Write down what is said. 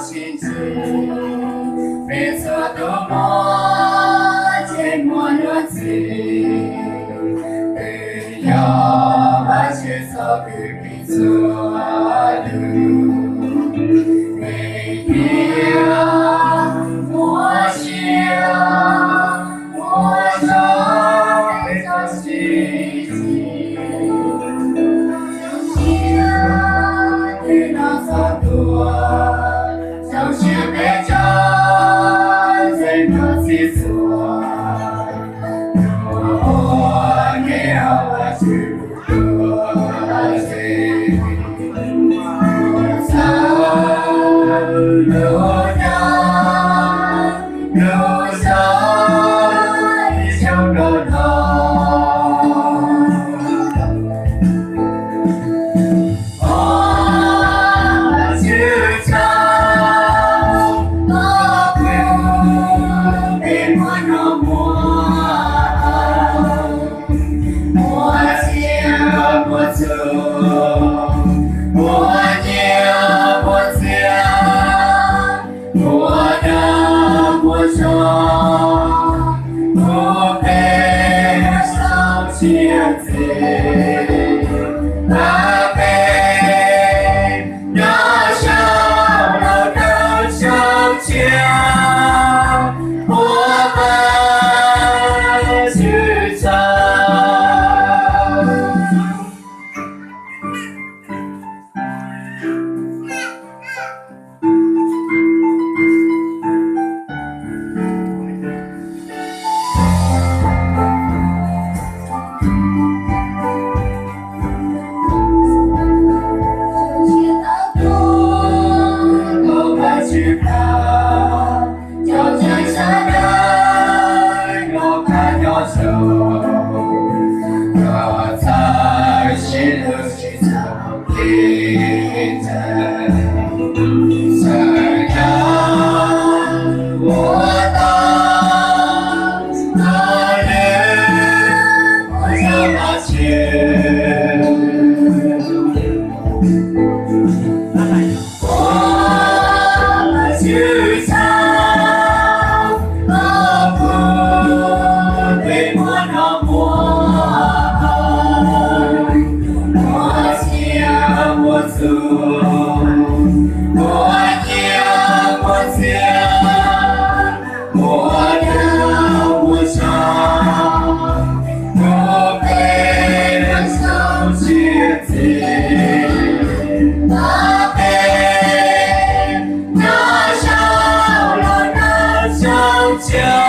sib ntsib, peb txhua tus muaj tsev muaj luag ntxhi, twb yog Vajtswv txoj kwv tij txhua tus. Peb thiaj muaj sia, muaj zog peb txoj sib ntsib. Zoo siab twg los txog tuaj, zoo siab peb tso ntxeev no txhij txhua, ua ke hauv Vajtswv tuaj ze. Txhua lub dag lub zog ib zaug rov los. Ua Vajtswv tsaug, koj pub peb muaj noj muaj haus, muaj tsiaj muaj txhuv, muaj nyiaj muaj txiag, muaj dag muaj zog, pub peb zoo siab ntxiv. Pab peb nyob saum lub nroog zoo siab, ua Vajtswv tsaug. Cov tsev sawv daws los qab nyob zoo, kom txawj sib hlub sib txhawb kev ntseeg, sawv daws ua tau hauj lwm ua rau Vajtswv. Ua Vajtswv tsaug, koj pub peb muaj noj muaj haus, muaj tsiaj muaj txhuv, muaj nyiaj muaj txiag, muaj dag muaj zog, pub peb zoo siab ntxiv. Pab peb nyob saum lub nroog zoo siab,